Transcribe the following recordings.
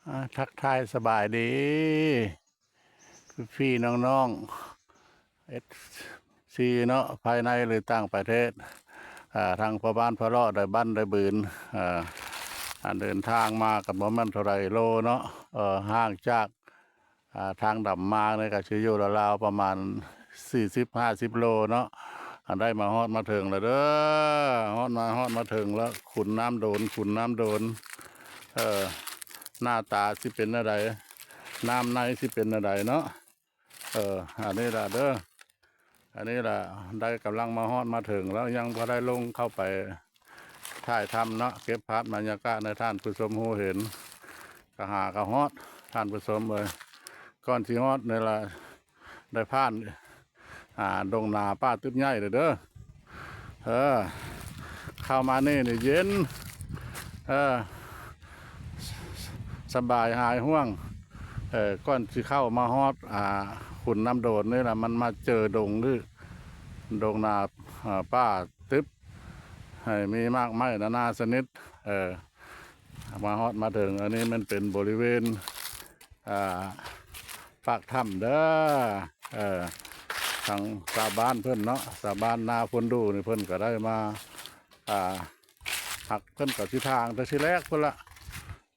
ອ່າ ທັກທາຍສະບາຍດີພີ່ໆນ້ອງໆ ເອັຟຊີ ເນາະ ພາຍໃນ ຫຼື ຕ່າງປະເທດ. ອ່າ ທາງພໍ່ບ້ານພໍ່ເລາະໄດ້ບັ້ນໄດ້ບືນ ອ່າ ອັນເດີນທາງມາກໍບໍ່ແມ່ນເທົ່າໃດໂລເນາະ ເອີ ຫ່າງຈາກ ອ່າ ທາງດຳມານີ້ກໍຊິຢູ່ລາວໆປະມານສີ່ສິບຫ້າສິບໂລເນາະ. ອັນໄດ້ມາຮອດມາເຖິງແລ້ວເດີ ຮອດມາ ຮອດມາເຖິງແລ້ວ ຂຸນນ້ຳໂດນ ຂຸນນ້ຳໂດນ. ເອີ ໜ້າຕາຊິເປັນແນວໃດ ນ້ຳໃນຊິເປັນແນວໃດເນາະ. ເອີ ອັນນີ້ລະເດີ ອັນນີ້ລະ ໄດ້ກຳລັງມາຮອດມາເຖິງແລ້ວ ຍັງບໍ່ໄດ້ລົງເຂົ້າໄປຖ່າຍທຳເນາະ ເກັບພາບບັນຍາກາດໃຫ້ທ່ານຜູ້ຊົມຮູ້ເຫັນ. ກະຫາກະຮອດ ທ່ານຜູ້ຊົມເອີຍ ກ່ອນຊິຮອດນີ້ລະ ໄດ້ຜ່ານ ອ່າ ດົງນາປ່າຕຶບໃຫຍ່ເດີ. ເອີ ເຂົ້າມານີ້ນີ້ເຢັນ ເອີ ສະບາຍຫາຍຫ່ວງ. ເອີ ກ່ອນຊິເຂົ້າມາຮອດ ອ່າ ຂຸນນ້ຳໂດນນີ້ລະ ມັນມາເຈີດົງ ຫຼື ດົງນາ ອ່າ ປ່າຕຶບ ໃຫ້ມີໝາກໄມ້ນານາຊະນິດ. ເອີ ມາຮອດມາເຖິງ ອັນນີ້ມັນເປັນບໍລິເວນ ອ່າ ປາກຖ້ຳເດີ. ເອີ ທາງຊາວບ້ານເພິ່ນເນາະ ຊາວບ້ານນາໂພນດູນີ້ ເພິ່ນກໍໄດ້ມາ ອ່າ ຫາກເພິ່ນກໍຊິຖາງແຕ່ຊິແລກພຸ້ນລະ.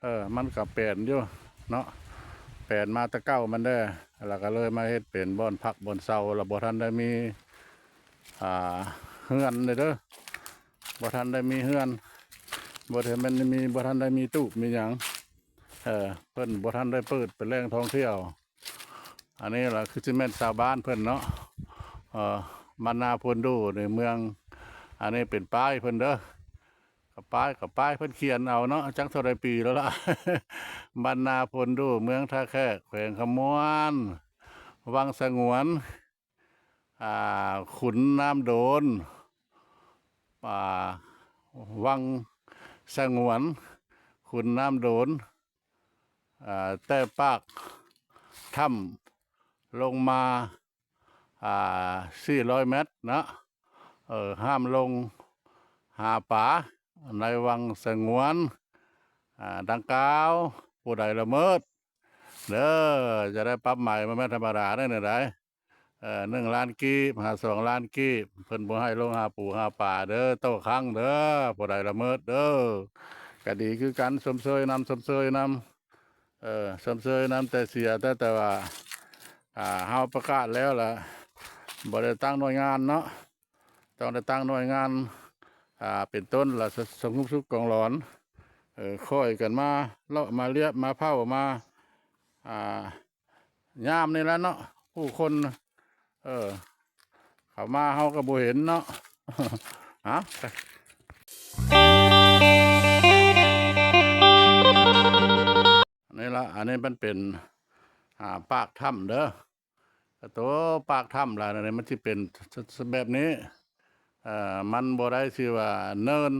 ເອີ ມັນກໍແປນຢູ່ເນາະ ແປນມາແຕ່ເກົ່າມັນແດ່ ແລ້ວກໍເລີຍມາເຮັດເປັນບ່ອນພັກບ່ອນເຊົາ ແລ້ວບໍ່ທັນໄດ້ມີ ອ່າ ເຮືອນເດີ ບໍ່ທັນໄດ້ມີເຮືອນ ບໍ່ທັນແມ່ນມີ ບໍ່ທັນໄດ້ມີຕູບມີຫຍັງ. ເອີ ເພິ່ນບໍ່ທັນໄດ້ເປີດເປັນແຫຼ່ງທ່ອງທ່ຽວ. ອັນນີ້ລະຄືຊິແມ່ນຊາວບ້ານເພິ່ນເນາະ ເອີ ບ້ານນາໂພນດູໃນເມືອງ. ອັນນີ້ເປັນປ້າຍເພິ່ນເດີ ກະປ້າຍ ກະປ້າຍເພິ່ນຂຽນເອົາເນາະ ຈັກເທົ່າໃດປີແລ້ວລະ. ບ້ານນາໂພນດູ ເມືອງທ່າແຂກ ແຂວງຄຳມ່ວນ ວັງສະຫງວນ ອ່າ ຂຸນນ້ຳໂດນ ອ່າ ວັງສະຫງວນ ຂຸນນ້ຳໂດນ ອ່າ ແຕ່ປາກຖ້ຳລົງມາ ອ່າ ສີ່ຮ້ອຍແມັດເນາະ ເອີ ຫ້າມລົງຫາປາໃນວັງສະຫງວນ ອ່າ ດັ່ງກ່າວ. ຜູ້ໃດລະເມີດເດີ ຈະໄດ້ປັບໃໝ ບໍ່ແມ່ນທຳມະດາເດີ ແນວໃດ. ເອີ ໜຶ່ງລ້ານກີບ ຫາສອງລ້ານກີບ ເພິ່ນບໍ່ໃຫ້ລົງຫາປູຫາປາເດີ ໂຕະຂັງເດີ ຜູ້ໃດລະເມີດເດີ. ກະດີຄືກັນ ຊົມເຊີຍນຳ ຊົມເຊີຍນຳ ເອີ ຊົມເຊີຍນຳ ແຕ່ເສຍ ແຕ່ ແຕ່ວ່າ ອ່າ ເຮົາປະກາດແລ້ວລະ ບໍ່ໄດ້ຕັ້ງໜ່ວຍງານເນາະ ຕ້ອງໄດ້ຕັ້ງໜ່ວຍງານ ອ່າ ເປັນຕົ້ນລະ ສະ ສະຫງົບສຸກກອງຫຼອນ ເອີ ຄ່ອຍກັນມາເລາະມາລຽບມາເຝົ້າມາ ອ່າ ຍາມນີ້ແຫຼະເນາະ ຜູ້ຄົນ ເອີ ເຂົ້າມາເຮົາກໍບໍ່ເຫັນເນາະ. ເອົາ ນີ້ລະ ອັນນີ້ມັນເປັນ ອ່າ ປາກຖ້ຳເດີ ໂຕປາກຖ້ຳລະ ອັນນີ້ມັນຊິເປັນແບບນີ້ ເອີ ມັນບໍ່ໄດ້ຊື່ວ່າເນີນ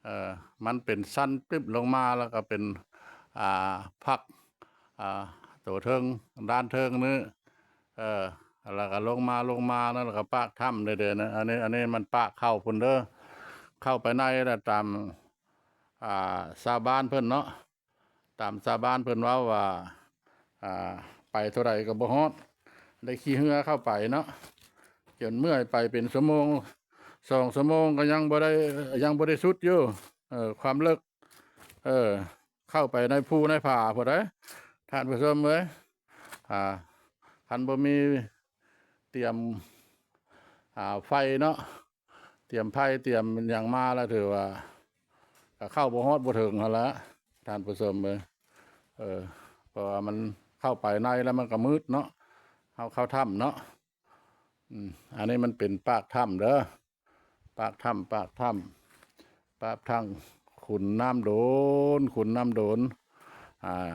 ເອີ ມັນເປັນຊັນຕຶບລົງມາ ແລ້ວກໍເປັນ ອ່າ ພັກ ອ່າ ໂຕເທິງ ດ້ານເທິງນີ້ ເອີ ແລ້ວກໍລົງມາ ລົງມານັ້ນ ແລ້ວກໍປາກຖ້ຳເດ້ໆ ນະ. ອັນນີ້ ອັນນີ້ມັນປາກເຂົ້າພຸ້ນເດີ ເຂົ້າໄປໃນລະ ຕາມ ອ່າ ຊາວບ້ານເພິ່ນເນາະ ຕາມຊາວບ້ານເພິ່ນເວົ້າວ່າ ອ່າ ໄປເທົ່າໃດກໍບໍ່ຮອດ ໄດ້ຂີ່ເຮືອເຂົ້າໄປເນາະ ຈົນເມື່ອຍໄປເປັນຊົ່ວໂມງ ສອງຊົ່ວໂມງກໍຍັງບໍ່ໄດ້ ຍັງບໍ່ໄດ້ສຸດຢູ່ ເອີ ຄວາມເລິກ ເອີ ເຂົ້າໄປໃນພູໃນຜາພຸ້ນໃດ໋ ທ່ານຜູ້ຊົມເອີຍ. ອ່າ ຄັນບໍ່ມີຕຽມ ອ່າ ໄຟເນາະ ຕຽມໄຟຕຽມຫຍັງມາລະ ຖືວ່າກໍເຂົ້າບໍ່ຮອດບໍ່ເຖິງຫັ້ນລະ ທ່ານຜູ້ຊົມເອີຍ. ເອີ ເພາະວ່າມັນເຂົ້າໄປໃນລະມັນກໍມືດເນາະ ເຮົາເຂົ້າຖ້ຳເນາະ. ອືມ ອັນນີ້ມັນເປັນປາກຖ້ຳເດີ ປາກຖ້ຳ ປາກຖ້ຳ ປາກຖ້ຳຂຸນນ້ຳໂດນ ຂຸນນ້ຳໂດນ. ອ່າ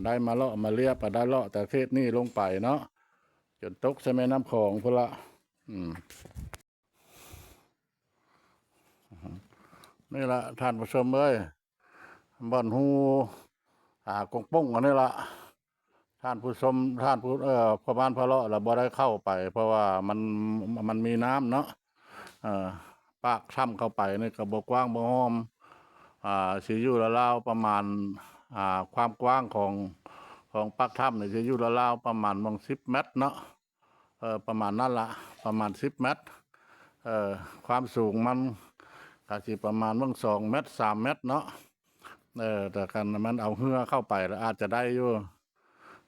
ໄດ້ມາເລາະມາລຽບ ກໍໄດ້ເລາະແຕ່ເຂດນີ້ລົງໄປເນາະ ຈົນຕົກໃສ່ແມ່ນ້ຳຂອງພຸ້ນລະ. ອືມ ນີ້ລະທ່ານຜູ້ຊົມເອີຍ ບ່ອນຮູ ອ່າ ກົງປົ່ງອັນນີ້ລະ ທ່ານຜູ້ຊົມ ທ່ານຜູ້ ເອີ ພໍ່ບ້ານພໍ່ເລາະລະບໍ່ໄດ້ເຂົ້າໄປ ເພາະວ່າມັນ ມັນມີນ້ຳເນາະ. ເອີ ປາກຖ້ຳເຂົ້າໄປນີ້ກໍບໍ່ກວ້າງບໍ່ຫ້ອມ ອ່າ ຊິຢູ່ລາວໆປະມານ ອ່າ ຄວາມກວ້າງຂອງ ຂອງປາກຖ້ຳນີ້ຊິຢູ່ລາວໆປະມານໝ່ອງສິບແມັດເນາະ ເອີ ປະມານນັ້ນລະ ປະມານສິບແມັດ ເອີ ຄວາມສູງມັນກະຊິປະມານໝ່ອງສອງແມັດ ສາມແມັດເນາະ ເອີ ແຕ່ຄັນແມ່ນເອົາເຮືອເຂົ້າໄປລະອາດຈະໄດ້ຢູ່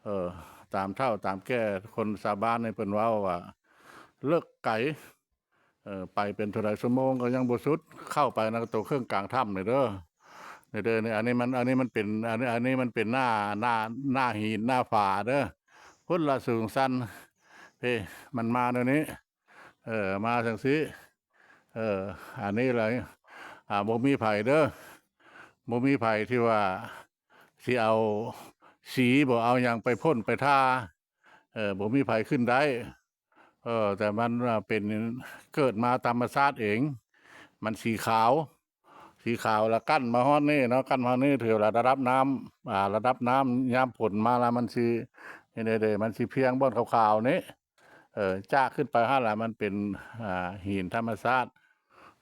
ເອີ ຕາມເຖົ້າຕາມແກ່ຄົນຊາວບ້ານນີ້ເພິ່ນເວົ້າວ່າເລິກໄກ ເອີ ໄປເປັນເທົ່າໃດຊົ່ວໂມງກໍຍັງບໍ່ສຸດ ເຂົ້າໄປນະ ໂຕເຄິ່ງກາງຖ້ຳນີ້ເດີ ນີ້ເດີ ນີ້ ອັນນີ້ມັນ ອັນນີ້ມັນເປັນ ອັນນີ້ ອັນນີ້ມັນເປັນໜ້າ ໜ້າ ໜ້າຫີນ ໜ້າຜາເດີ ພຸ້ນລະສູງຊັນ ເພ ມັນມາແນວນີ້ ເອີ ມາຈັ່ງຊີ້ ເອີ ອັນນີ້ລະ ອ່າ ບໍ່ມີໃຜເດີ ບໍ່ມີໃຜທີ່ວ່າຊິເອົາສີ ບໍ່ເອົາຫຍັງໄປພົ້ນໄປທາ ເອີ ບໍ່ມີໃຜຂຶ້ນໄດ້ ເອີ ແຕ່ມັນເປັນ ເກີດມາທຳມະຊາດເອງ ມັນສີຂາວ ສີຂາວລະກັ້ນມາຮອດນີ້ເນາະ ກັ້ນມາຮອດນີ້ ຖືວ່າລະດັບນ້ຳ ອ່າ ລະດັບນ້ຳຍາມຝົນມາລະມັນຊິ ນີ້ເດ້ ມັນຊິພຽງບ່ອນຂາວໆນີ້ ເອີ ຈາກຂຶ້ນໄປຫັ້ນລະມັນເປັນ ອ່າ ຫີນທຳມະຊາດ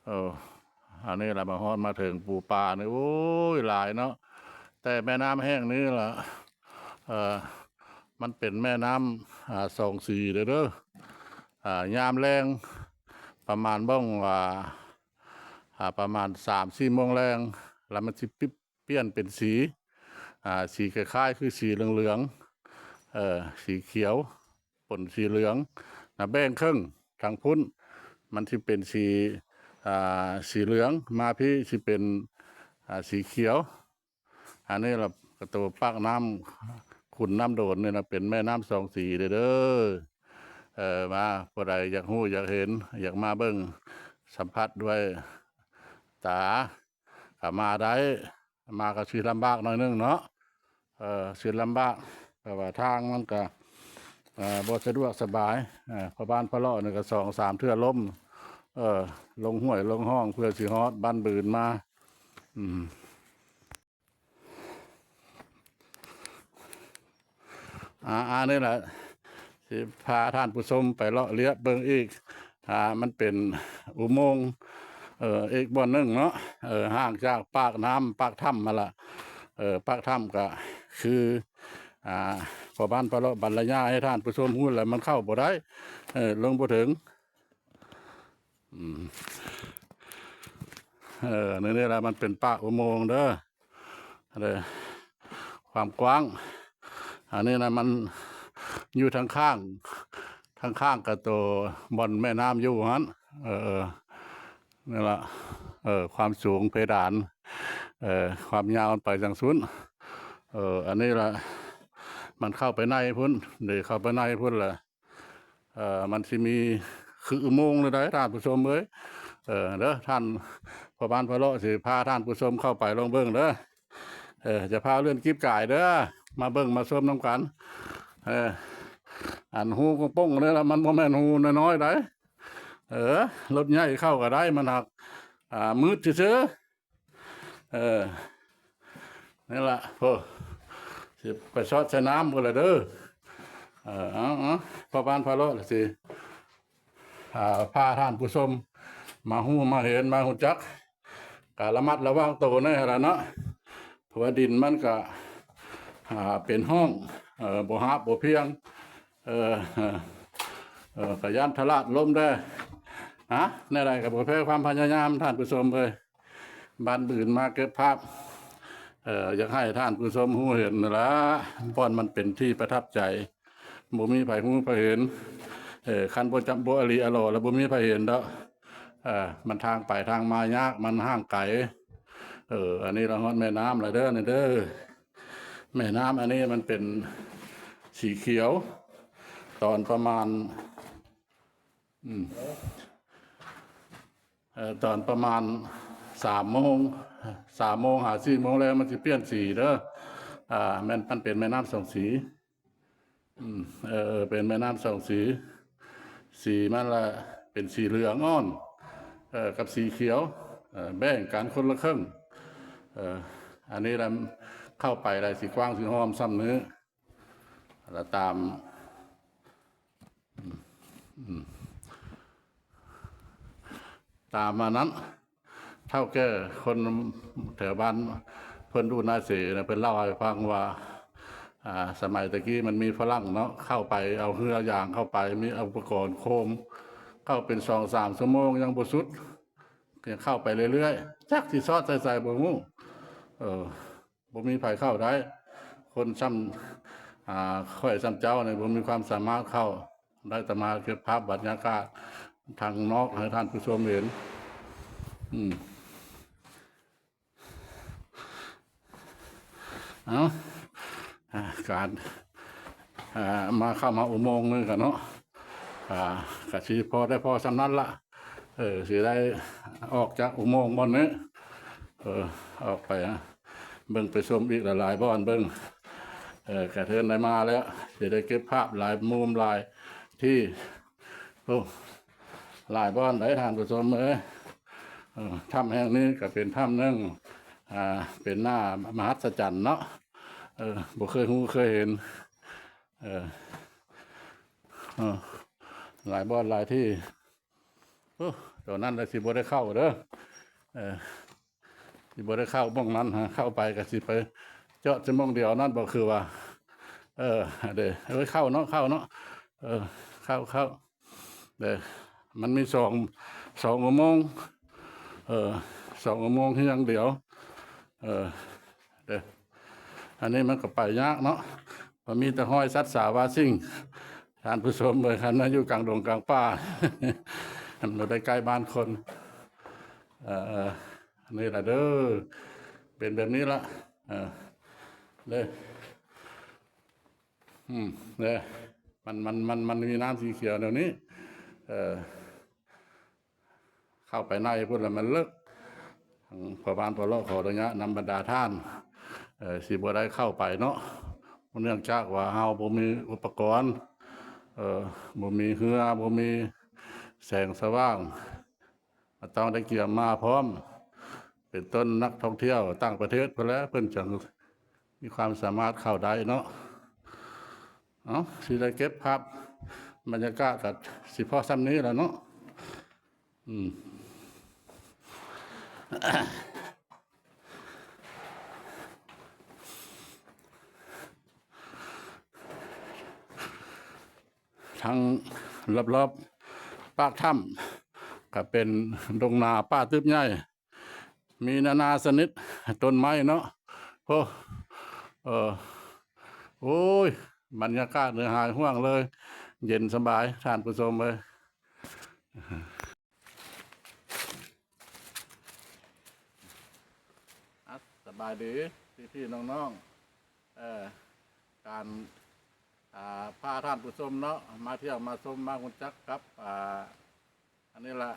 ເອີ ອັນນີ້ລະມາຮອດມາເຖິງປູປານີ້ ໂອ້ຍ ຫຼາຍເນາະ ແຕ່ແມ່ນ້ຳແຫ່ງນີ້ລະ ເອີ ມັນເປັນແມ່ນ້ຳ ອ່າ ສອງສີເດີ ເດີ ອ່າ ຍາມແລງປະມານບ້ອງວ່າ ອ່າ ປະມານສາມສີ່ໂມງແລງ ລະມັນຊິປິ ປ່ຽນເປັນສີ ອ່າ ສີຄ້າຍໆຄືສີເຫຼືອງໆ ເອີ ສີຂຽວ ປົນສີເຫຼືອງນະ ແບ່ງເຄິ່ງທາງພຸ້ນ ມັນຊິເປັນສີ ອ່າ ສີເຫຼືອງ ມາພີ້ຊິເປັນ ອ່າ ສີຂຽວ ອັນນີ້ລະ ກະໂຕປາກນ້ຳຂຸນນ້ຳໂດນນີ້ນະ ເປັນແມ່ນ້ຳສອງສີເດີ ເດີ ເອີ ມາ ຜູ້ໃດຢາກຮູ້ຢາກເຫັນ ຢາກມາເບິ່ງສຳຜັດດ້ວຍຕາ ກະມາໄດ້ ມາກະຊິລຳບາກໜ້ອຍໜຶ່ງເນາະ ເອີ ຊິລຳບາກ ເພາະວ່າທາງມັນກະ ເອີ ບໍ່ສະດວກສະບາຍ ເອີ ພໍ່ບ້ານພະເລາະນີ້ກະສອງສາມເທື່ອລົ້ມ ເອີ ລົງຫ້ວຍລົງຮ່ອງເພື່ອຊິຮອດບ້ານບືນມາ ອືມ ອ່າ ອັນນີ້ລະ ຊິພາທ່ານຜູ້ຊົມໄປເລາະລຽບເບິ່ງອີກ ອ່າ ມັນເປັນອຸໂມງ ເອີ ອີກບ່ອນໜຶ່ງເນາະ ເອີ ຫ່າງຈາກປາກນ້ຳ ປາກຖ້ຳຫັ້ນລະ ເອີ ປາກຖ້ຳກະຄື ອ່າ ພໍ່ບ້ານພະເລາະບັນລະຍາຍໃຫ້ທ່ານຜູ້ຊົມຮູ້ລະ ມັນເຂົ້າບໍ່ໄດ້ ເອີ ລົງບໍ່ເຖິງ ອືມ ເອີ ນີ້ ນີ້ລະ ມັນເປັນປາກອຸໂມງເດີ ເດີ ຄວາມກວ້າງ ອັນນີ້ນະ ມັນຢູ່ທາງຂ້າງ ທາງຂ້າງກະໂຕບ່ອນແມ່ນ້ຳຢູ່ຫັ້ນ ເອີ ເອີ ນີ້ລະ ເອີ ຄວາມສູງເພດານ ເອີ ຄວາມຍາວໄປຈັ່ງຊຸ້ນ ເອີ ອັນນີ້ລະ ມັນເຂົ້າໄປໃນພຸ້ນ ເດ ເຂົ້າໄປໃນພຸ້ນລະ ເອີ ມັນຊິມີຄືອຸໂມງເລີຍໄດ໋ທ່ານຜູ້ຊົມເອີຍ ເອີ ເດີ ທ່ານພໍ່ບ້ານພະເລາະຊິພາທ່ານຜູ້ຊົມເຂົ້າໄປລອງເບິ່ງເດີ ເອີ ຈະພາເລື່ອນກີບກາຍເດີ ມາເບິ່ງມາຊົມນຳກັນ ເອີ ອັນຮູໂປ່ງໆນີ້ລະ ມັນບໍ່ແມ່ນຮູນ້ອຍໆໃດ໋ ເອີ ລົດໃຫຍ່ເຂົ້າກະໄດ້ ມັນຫາກ ອ່າ ມືດຊື່ໆ ເອີ ນີ້ລະ ໂອ້ ຊິໄປຊອດໃສ່ນ້ຳພຸ້ນລະເດີ ເອີ ເອົາໆ ພໍ່ບ້ານພະເລາະລະຊິ ອ່າ ພາທ່ານຜູ້ຊົມມາຮູ້ມາເຫັນມາຮູ້ຈັກ ກະລະມັດລະວັງໂຕແດ່ຫັ້ນລະເນາະ ເພາະວ່າດິນມັນກະ ອ່າ ເປັນຮ່ອງ ເອີ ບໍ່ຮາບບໍ່ພຽງ ເອີ ເອີ ກະຢ້ານທະລາດລົ້ມແດ່ ຮະ ແນວໃດກະບໍ່ແພ້ຄວາມພະຍາຍາມທ່ານຜູ້ຊົມເອີຍ ບ້ານບືນມາເກັບພາບ ເອີ ຢາກໃຫ້ທ່ານຜູ້ຊົມຮູ້ເຫັນຫັ້ນລະ ບ່ອນມັນເປັນທີ່ປະທັບໃຈ ບໍ່ມີໃຜຮູ້ໃຜເຫັນ ເອີ ຄັນບໍ່ຈັບບໍ່ອະຫຼີອະຫຼໍລະບໍ່ມີໃຜເຫັນດອກ ເອີ ມັນທາງໄປທາງມາຍາກ ມັນຫ່າງໄກ ເອີ ອັນນີ້ລະຮອດແມ່ນ້ຳລະເດີ ນີ້ເດີ ແມ່ນ້ຳອັນນີ້ມັນເປັນສີຂຽວ ຕອນປະມານ ອືມ ເອີ ຕອນປະມານສາມໂມງ ສາມໂມງຫາສີ່ໂມງແລ້ວມັນຊິປ່ຽນສີເດີ ອ່າ ແມ່ນ ມັນເປັນແມ່ນ້ຳສອງສີ ອືມ ເອີ ເປັນແມ່ນ້ຳສອງສີ ສີມັນລະເປັນສີເຫຼືອງອ່ອນ ເອີ ກັບສີຂຽວ ເອີ ແບ່ງກັນຄົນລະເຄິ່ງ ເອີ ອັນນີ້ລະເຂົ້າໄປລະຊິກວ້າງຊິຫ້ອມຊ່ຳນີ້ລະຕາມ ອືມ ຕາມອັນນັ້ນ ເຖົ້າແກ່ຄົນແຖວບ້ານ ເພິ່ນຢູ່ນາເສນະ ເພິ່ນເລົ່າໃຫ້ຟັງວ່າ ອ່າ ສະໄໝແຕ່ກີ້ມັນມີຝຣັ່ງເນາະ ເຂົ້າໄປເອົາເຮືອຢາງເຂົ້າໄປ ມີອຸປະກອນໂຄມ ເຂົ້າເປັນສອງສາມຊົ່ວໂມງຍັງບໍ່ສຸດ ຍັງເຂົ້າໄປເລື້ອຍໆ ຈັກຊິຊອດໃສ່ໃສບໍ່ຮູ້ ເອີ ບໍ່ມີໃຜເຂົ້າໄດ້ ຄົນຊ່ຳ ອ່າ ຂ້ອຍຊ່ຳເຈົ້ານີ້ບໍ່ມີຄວາມສາມາດເຂົ້າ ໄດ້ແຕ່ມາເກັບພາບບັນຍາກາດທາງນອກໃຫ້ທ່ານຜູ້ຊົມເຫັນ ອືມ ເອົາ ອ່າ ການ ອ່າ ມາເຂົ້າມາອຸໂມງນີ້ກະເນາະ ກະ ກະຊິພໍໄດ້ພໍຊ່ຳນັ້ນລະ ເອີ ຊິໄດ້ອອກຈາກອຸໂມງບ່ອນນີ້ ເອີ ອອກໄປ ເບິ່ງໄປຊົມອີກຫຼາຍໆບ່ອນເບິ່ງ ເອີ ກະເທີນໄດ້ມາແລ້ວ ຊິໄດ້ເກັບພາບຫຼາຍມຸມຫຼາຍທີ່ ໂອ້ ຫຼາຍບ່ອນໃດທ່ານຜູ້ຊົມເອີຍ ເອີ ຖ້ຳແຫ່ງນີ້ກະເປັນຖ້ຳໜຶ່ງ ອ່າ ເປັນໜ້າມະຫັດສະຈັນເນາະ ເອີ ບໍ່ເຄີຍຮູ້ເຄີຍເຫັນ ເອີ ເອີ ຫຼາຍບ່ອນຫຼາຍທີ່ ໂອ້ ໂຕນັ້ນລະຊິບໍ່ໄດ້ເຂົ້າເດີ ເອີ ຊິບໍ່ໄດ້ເຂົ້າໝ່ອງນັ້ນ ເຂົ້າໄປກະຊິໄປເຈາະແຕ່ໝ່ອງດຽວນັ້ນບໍ່ ຄືວ່າ ເອີ ເດ້ ເອີຍ ເຂົ້າເນາະ ເຂົ້າເນາະ ເອີ ເຂົ້າ ເຂົ້າ ເດ້ ມັນມີສອງ ສອງອຸໂມງ ເອີ ສອງອຸໂມງຮຽງດຽວ ເອີ ເດ້ ອັນນີ້ມັນກະໄປຍາກເນາະ ເພາະມີແຕ່ຮອຍສັດສາວາສິ່ງ ທ່ານຜູ້ຊົມເອີຍ ຄັນມາຢູ່ກາງດົງກາງປ່າ ມັນບໍ່ໄດ້ໃກ້ບ້ານຄົນ ເອີ ນີ້ລະເດີ ເປັນແບບນີ້ລະ ເອີ ເດີ ອືມ ເດີ ມັນ ມັນ ມັນ ມັນມີນ້ຳສີຂຽວແນວນີ້ ເອີ ເຂົ້າໄປໃນພຸ້ນລະມັນເລິກ ທາງພໍ່ບ້ານພໍ່ເລາະຂໍອະນຸຍາດນຳບັນດາທ່ານ ເອີ ຊິບໍ່ໄດ້ເຂົ້າໄປເນາະ ເນື່ອງຈາກວ່າເຮົາບໍ່ມີອຸປະກອນ ເອີ ບໍ່ມີເຮືອ ບໍ່ມີແສງສະຫວ່າງ ຕ້ອງໄດ້ກຽມມາພ້ອມ ເປັນຕົ້ນນັກທ່ອງທ່ຽວຕ່າງປະເທດພຸ້ນແຫຼະ ເພິ່ນຈັ່ງມີຄວາມສາມາດເຂົ້າໄດ້ເນາະ ເອົາ ຊິໄດ້ເກັບພາບບັນຍາກາດກະຊິພໍຊ່ຳນີ້ລະເນາະ ອືມ ທັງລອບໆປາກຖ້ຳກະເປັນດົງນາປ່າຕຶບໃຫຍ່ ມີນານາຊະນິດຕົ້ນໄມ້ເນາະ ໂອ້ ເອີ ໂອ້ຍ ບັນຍາກາດເດີ ຫາຍຫ່ວງເລີຍ ເຢັນສະບາຍທ່ານຜູ້ຊົມເອີຍ ອ່ະ ສະບາຍດີພີ່ໆນ້ອງໆ ເອີ ການ ອ່າ ພາທ່ານຜູ້ຊົມເນາະ ມາທ່ຽວມາຊົມ ມາຮູ້ຈັກກັບ ອ່າ ອັນນີ້ລະ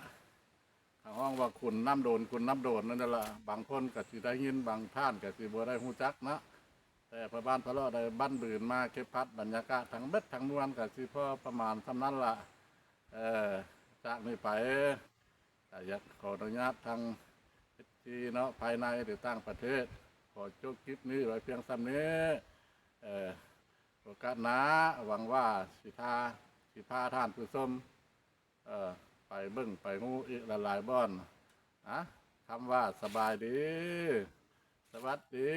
ເຂົາຮ້ອງວ່າຂຸນນ້ຳໂດນ ຂຸນນ້ຳໂດນນັ້ນລະ ບາງຄົນກະຊິໄດ້ຍິນ ບາງທ່ານກະຊິບໍ່ໄດ້ຮູ້ຈັກເນາະ ແຕ່ພໍ່ບ້ານພາເລາະໄດ້ບັ້ນບືນມາເກັບພາບບັນຍາກາດທັງເບິດທັງມວນ ກະຊິພໍປະມານຊ່ຳນັ້ນລະ ເອີ ຈາກນີ້ໄປ ກະຢາກຂໍອະນຸຍາດທາງເອັຟຊີເນາະ ພາຍໃນ ຫຼື ຕ່າງປະເທດ ຂໍຈົບຄລິບນີ້ໄວ້ພຽງຊ່ຳນີ້ ເອີ ໂອກາດໜ້າຫວັງວ່າຊິພາ ຊິພາທ່ານຜູ້ຊົມ ເອີ ໄປເບິ່ງໄປຮູ້ອີກຫຼາຍໆບ່ອນ ອະ ຄຳວ່າສະບາຍດີ ສະຫວັດດີ.